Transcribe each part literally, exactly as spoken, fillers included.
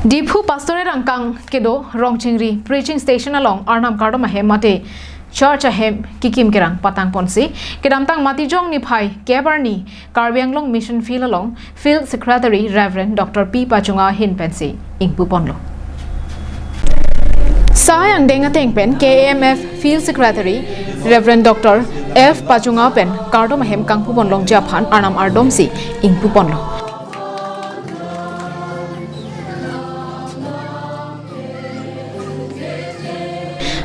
Diphu Pastorate angkang kedo Rongchingri Preaching Station along Arnam kardom ahem mate church ahem kekim kerang patang ponsi, kedamtang Matijong niphai kep arni Karbi Anglong Mission Field along Field Secretary Reverend Doctor P Pachunga ahin pensi ingpu ponlo. Sai angdeng ateng pen K A M F Field Secretary Reverend Doctor F Pachunga pen kardom ahem kangpu pon longji aphan Arnam ardomsi ingpu ponlo.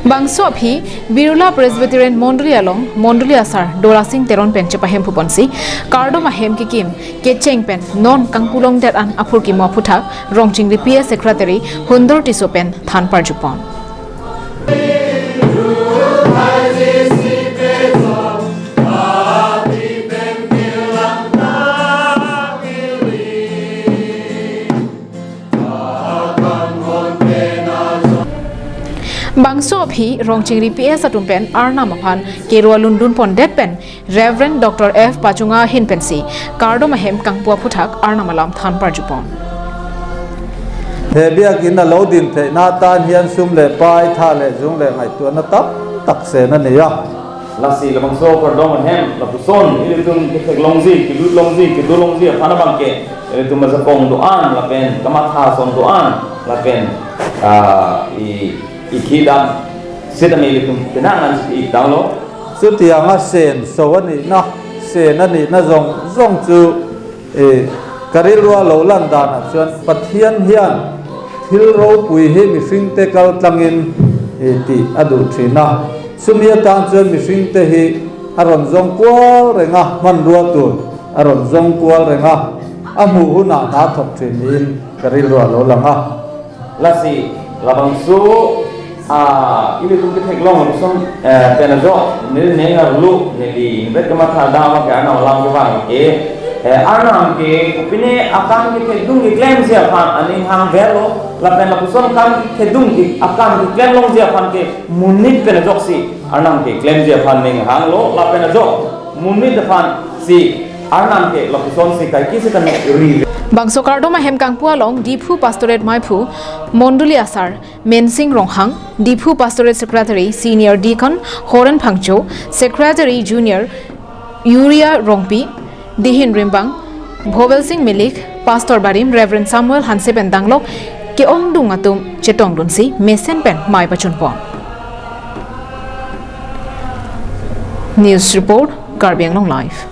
Bangso aphi Birla Presbyterian Mondoli along Mondoli asar Dorasing Teron pen chepahemphu ponsi kardom ahem kekim kecheng pen non kangpu longdet an aphurkimo aphuthak Rongchingri P S Secretary Hundor Tisso pen than parju pon. Bangso aphi Rongchingri P S atum pen Arnam aphan kero alun dun pondet pen Reverend Doctor F Pachunga ahin pensi kardom ahem kangpu aphuthak Arnam alam than parju pon. He biak in alo din thei natan hian sum le pai tha le jung le ngaituana tam tak se na ne ya. Lasi labangso kardom ahem lapuson ilitum kethek longji, kelut longji, kedo longji aphan abang ke ilitum ajakong do-an lapen kamatha ason do-an lapen, ah, i, i khidam sitame ilitum tenang an si ik tanglo. Sutiang asen so ani na, sen ani na jong jong chu, eh, karilwa lo lan dan a chuan Pathian hian thil ropui hi mihringte kaltlangin, eh, ti adu thina. Sumi atan chuan mihringte hi aron jong kual renga, hmanrua tur aron jong kual renga, amu huna na thok thin in karilwa lo langa. Lasi labangso, ah, ilitum kethek long lapuson, eh, pen ajo neli neng arlo neli ingbet kamatha dam ke Arnam alam kevang ke, eh, Arnam ke kopine akam kethekdun keklemji aphan aning hang verlo lapen lapuson akam kethekdun ke akam keklem longji aphan ke monit pen ajoksi Arnam keklemji aphan ning hanglo lapen ajo monit aphan si Arnam ke lapuson si kaike si kane ri. Bangso kardom ahem kangpu along Diphu Pastorate maiphu Mondoli asar Mensing Ronghang, Diphu Pastorate Secretary Senior Deacon Horen Phangcho, Secretary Junior Uriah Rongpi, Dihin Rimbang, Bhovel Singh Milik, Pastor Barim Reverend Samuel Hanse pen danglok ke-ongdung atum chetongdunsi mesen pen mai pachun pon. News report, Karbi Anglong Live.